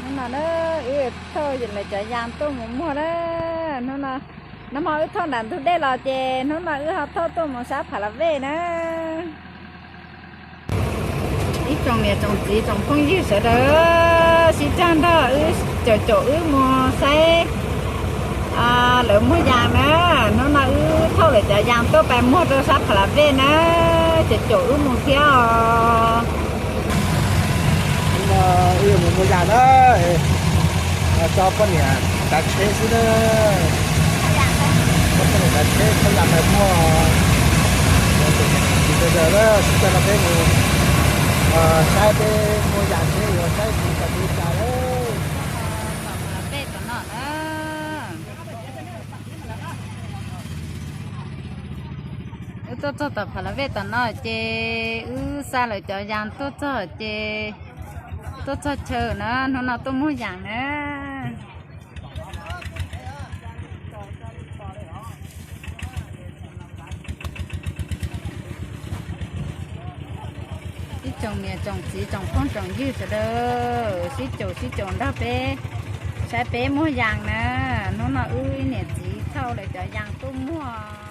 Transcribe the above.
Hnub no na, wb thauj lawv cov yas tuaj mus muag na. Hnub no, nag hmo wb thauj nram ntug dej los ces hnub no wb ho thauj tuaj mus sab Pha La Vej na. Ib tsoom niam tsoom txiv tsoom phooj ywg sawv daws, sib cog nrog wb, caum caum wb mus saib lawv muag yas na. Hnub no wb thauj lawv cov yas tuaj pais muag rau sab Pha La Vej na, caum caum wb mus thiab os. Hnub no wb yuav mus muag yas na, tso poj niam tav tsheb xwb na. Tso poj niam tav tsheb thauj yas pais muag. Sawv daws sib cog nrog peb mus saib peb muag yas seb yuav saib tsis tau li cas lawm. Wb tuaj txog tom Pha La Vej tom no ces wb xa lawv cov yas tuaj txog ces tuaj txog chaw na, hnub no tuaj muag yas na. Ib tsoom niam tsoom txiv tsoom phooj tsoom ywg sawv daws, sib caum sib caum nrog peb saib peb muag yas na. Hnub no wb niam txiv thauj lawv cov yas tuaj muag.